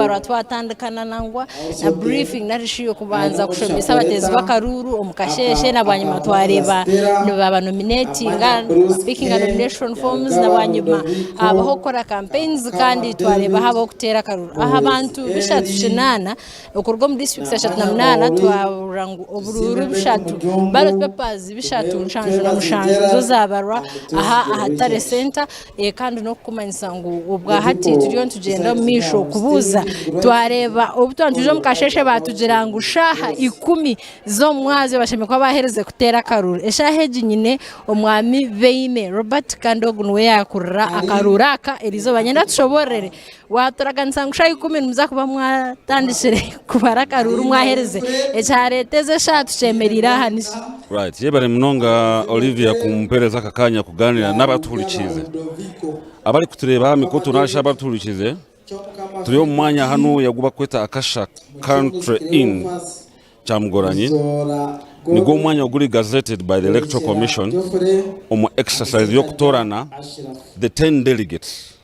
Kubarwa twatandikana nangwa na briefing nari shi okubanza kushomesa abateezi b'akaruuru omu kasheeshe na bwanyima twareeba nibaba nominatinga nibapikinga nomination forms na bwanyima habaho okukora campaigns kandi twareeba habaho okuteera akaruuru. Aha bantu 38 okuruga omu districts 38 twahurira ngu oburuuru bushatu, ballot papers 377 nizo zabarwa aha aha Tare Centre. Kandi n'okukumanyisa ngu obwahati turiyo nitugyenda omu maisho kubuuza twareeba obu twaba nitwija omu kasheeshe baatugira ngu shaaha ikumi z'omumwazyo bashemereire kuba baaherize kuteera akaruuru. Eshaaha egi nyine omwami Beine Robert kandi ogu niwe yaakurira akaruuru aka eriizooba. Niinyenda atushoboororere, waaturaganisa ngu shaaha ikumi nimuza kuba mwatandikire kubara akaruuru mwaherize, ekyareeta ezi eshaaha tukyemereire aha niki? Right, yebare munonga Olivia kumpereza aka kanya kuganira n'abatuhurikiize. Abarikutureeba aha mikutu narishi abatuhurikiize, turi omu mwanya hanuya ogu bakweta Akasha Country Inn Kyamugoranyi. Nigwo omwanya oguri gazetted by the Electoral Commission omu exercise y'okutoorana the 10 delegates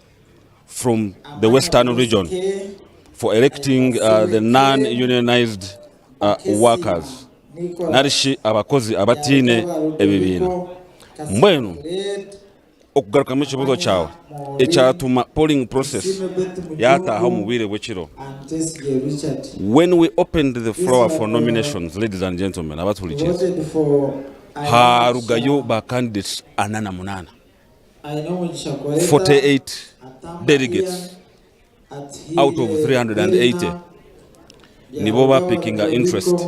from the Western region for electing uh, the non-unionized uh, workers narishi abakozi abataine ebibiina. Mbwenu okugarukamu ekibuuzo kyawe ekyatuma polling process yataaha omu bwire bw'ekiro. When we opened the floor for nominations, ladies and gentlemen, abatuhurikiize, harugayo ba candidates 48. 48 delegates out of 380 nibo bapikinga interest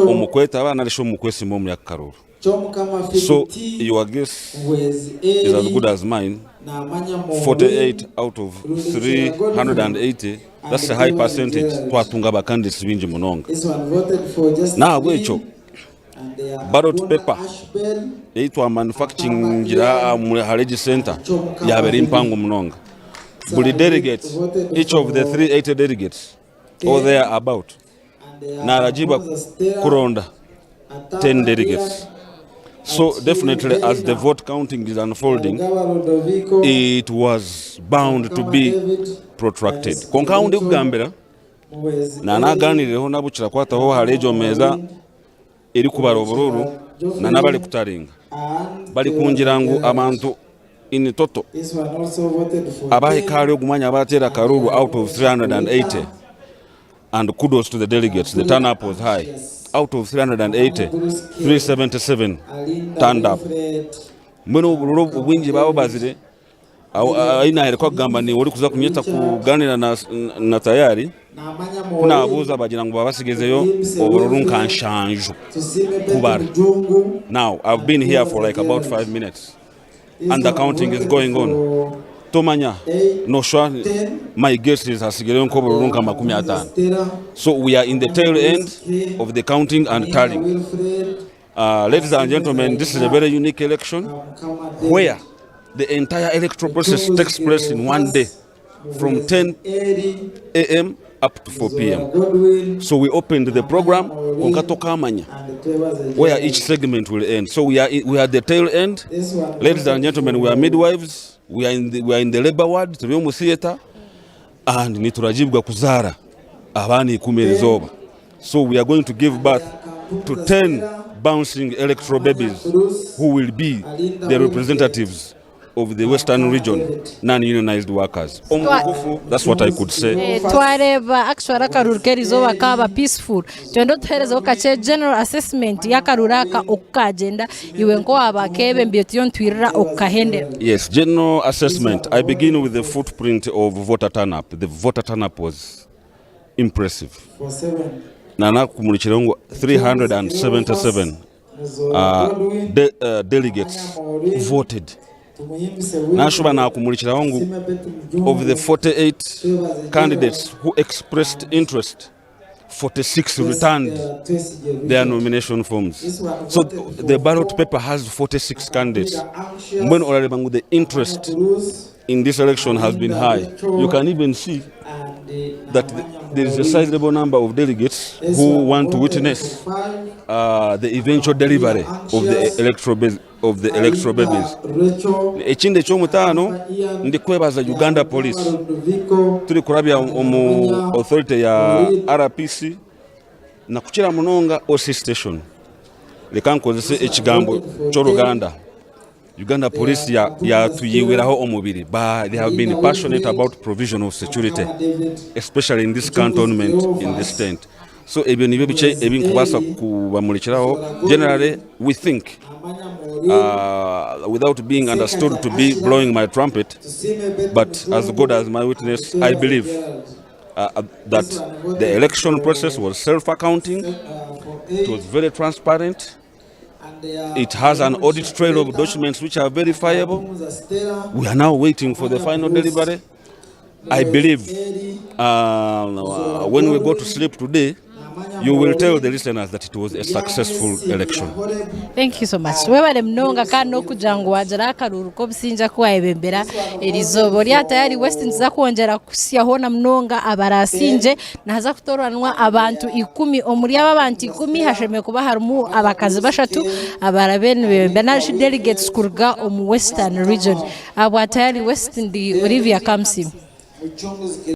omu kwetaba narishi omu kwesimba omuri aka karuuru. So your guess is as good as mine, 48 out of 380 that's a high percentage twatunga ba candidates bingi munonga. Nahabwekyo Ballot paper ei twa manufacturingira ahari egi center yaaba eri mpango munonga. Buri delegate, each of the 380 delegates or there about naragiirwa kuronda 10 delegates. So definitely as the vote counting is unfolding, it was bound to be protracted. Kwonka ahu ndikugambira, Naanaaganiireho n'abu kirakwataho ahari egyo meeza erikubara oburuuru na n'abarikutaringa barikungira ngu abantu in total abahika ahari ogu mwanya baateera akaruuru out of 380 and kudos to the delegates the turn up was high out of 380 377 turned up mbwenu oburuuru obwingi baabubazire Ahi naaherekwa kugamba niiwe orikuza kunyeta kugaaniira na Tayari, ku naabuuza baagira ngu baabatsigizeyo obururu nka nshanju kubara. Now I've been here for like about five minutes and the counting is going on. Tomanya noshwa my guess is hatsigireyo nk'obururu nka 50. So we are in the tail end of the counting and tallying. Uh, ladies and gentlemen, this is a very unique election where the entire electoral process takes place in one day from 10 a.m. up to 4 p.m. So we opened the program konka tokamanya where each segment will end. So we are we are at the tail end. Ladies and gentlemen, we are midwives. We are in the, we are in the labor ward, turi omu theater and nituragibwa kuzaara abaana ikumi erizooba. So we are going to give birth to 10 bouncing electoral babies who will be the representatives of the Western region non-unionized workers. Omubugufu, that's what I could say. Eh, twareeba actually akaruru k'erizooba kaaba peaceful twenda otuheerezeho kakye general assessment y'akaruru aka oku kagyenda iwe nk'owaaba akeebembiire turiyo nitwirira okukahendera. Yes, general assessment. I begin with the footprint of voter turn-up. The voter turn-up was impressive. Nanakumurikireho ngu 377 uh, de, uh, delegates voted. Nashuba nakumurikiraho ngu of the 48 candidates who expressed interest 46 returned their nomination forms. So the ballot paper has 46 candidates. Mbwenu orareeba ngu the interest in this election has been high. You can even see that there is a sizable number of delegates who want to witness the eventual delivery of the electoral of the electoral babies. Ekindi eky'omutaano ndikwebaza Uganda Police turikurabya omu authority ya RPC na kukira munonga OC station. Reka nkozese ekigambo ky'oruganda. Uganda Police yatuyihiraho omubiri. They have been passionate about provision of security, especially in this cantonment, in this tent. So ebyo nibyo bikye ebinkubaasa kubamurikiraho. Generally, we think, without being understood to be blowing my trumpet, but as God as my witness, I believe that the election process was self-accounting, it was very transparent, it has an audit trail of documents which are verifiable. We are now waiting for the final delivery. I believe when we go to sleep today, you will tell the listeners that it was a successful election. Thank you so much. Webale munonga kandi n'okugira ngu wagira akaruuru k'obusingye aku wayebembera erizooba. Ori tayari West nituza kwongyera kuhitsyaho na munonga abarasingye nihaza kutoranwa abantu 10 omuri abo abantu 10 hashemereire kuba harimu abakazi bashatu abarabe nibebembera narishi delegates kuruga omu Western region. Ahabwa Tayari West ndi Olivia Kamsi.